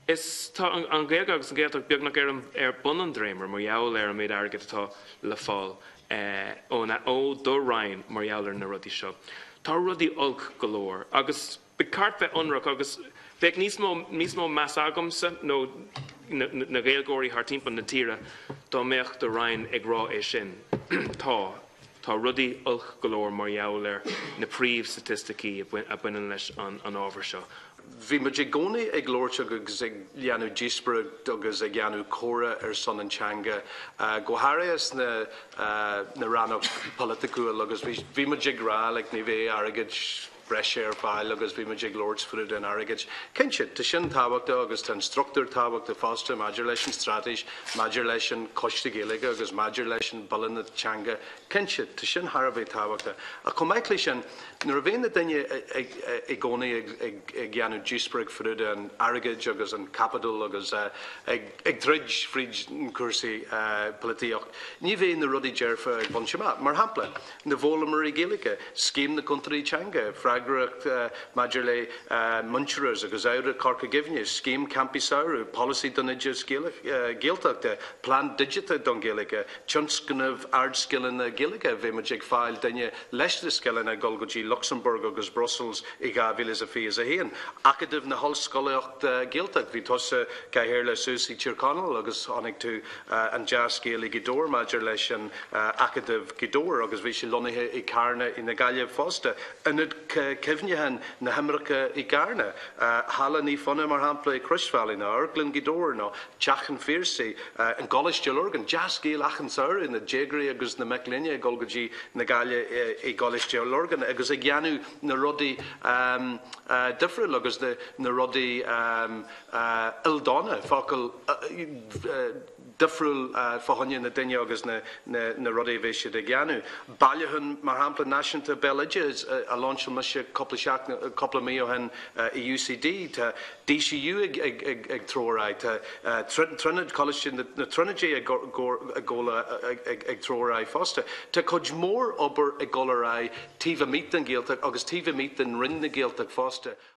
Is tá an Ghaeilge agus an Ghaeltacht beagnach ar ar bun an dréimire mar gheall ar an méid airgid atá le fáil ón ó do Roinn mar gheall ar na rudaí seo. Tá rudaí olc go leor agus ba cheart bheith ionraic agus bheadh níos mó níos mó meas agamsa nó na Gaeilgeoirí thar timpeall na tíre dá mbeadh do Roinn ag rá é sin. Tá. Tá rudaí olc go leor mar gheall ar na príomh-staitisticí a bhaineann leis an ábhar seo. Bhí muid i gcónaí ag labhairt agus ag dhéanamh díospóireacht agus ag dhéanamh comhrá ar son an teanga, go háirithe sna na rannóg polaitiúil agus bhí muid ag rá like ní bheidh airgead breise ar fáil agus bhí muid ag labhairt fríd an airgead. Cinnte, tá sin tábhachtach agus tá an struchtúr tábhachtach fosta maidir leis an straitéis, maidir leis an Choiste Gaeilge agus maidir leis an Bille na Teanga. Cinnte, tá sin thar a bheith tábhachtach. Ach chomh maith leis sin, nuair a bhíonn na daoine i gcónaí ag dhéanamh díospóireacht fríd an airgead agus an capital agus ag troid fríd na cúrsaí polaitíocht, ní bheidh na rudaí dearfa ag baint amach. Mar shampla, na bhfoghlaimeoirí Gaeilge, Scéim na gContóirí Teanga, freagracht maidir le Muintearas agus Oidhreacht Chorca Dhuibhne, Scéim Campaí Samhraidh, Polasaí don Oideachas Gaeltachta, Plean Digiteach don Ghaeilge, Tionscnamh Ardscileanna Gaeilge, bhí muid ag fáil duine leis na scileanna ag dul go dtí Luxembourg agus Brussels i 2021, Acadamh na hOllscolaíochta Gaeltacht, bhí tusa Cathaoirleach suas i Tír Chonaill agus chonaic tú an dea-scéal i Gaoth Dobhair maidir leis an Acadamh Gaoth Dobhair agus bhí sé lonnaithe i Carna i na Gaillimh fosta, Ionad Cuimhneacháin na hImirce i gCarna, Halla Naomh Fionnadh mar shampla i Croisbhealaí nó Amharclann Ghaoth Dobhair nó Teach an Phiarsaigh, an gColáiste Lurgan, dea-scéal achan samhradh, na déagóirí agus na mic léinn ag dul go dtí na Gaillimh i gColáiste Lurgan agus ag dhéanamh na rudaí difriúil agus na rudaí ildána, focal difriúil fá choinne na duine agus na rudaí a bheidh siad ag dhéanamh. Bailiúchán, mar shampla, náisiúnta béaloideas a lainseáil mise cúpla seachtain, cúpla mí ó shin i UCD. Tá DCU ag treo ar aghaidh. Tá Trinid, Coláiste na Tríonóide ag treo ar aghaidh fosta. Tá cuid mhór obair ag dul ar aghaidh taobh amuigh den Ghaeltacht agus taobh amuigh den Roinn na Gaeltacht fosta.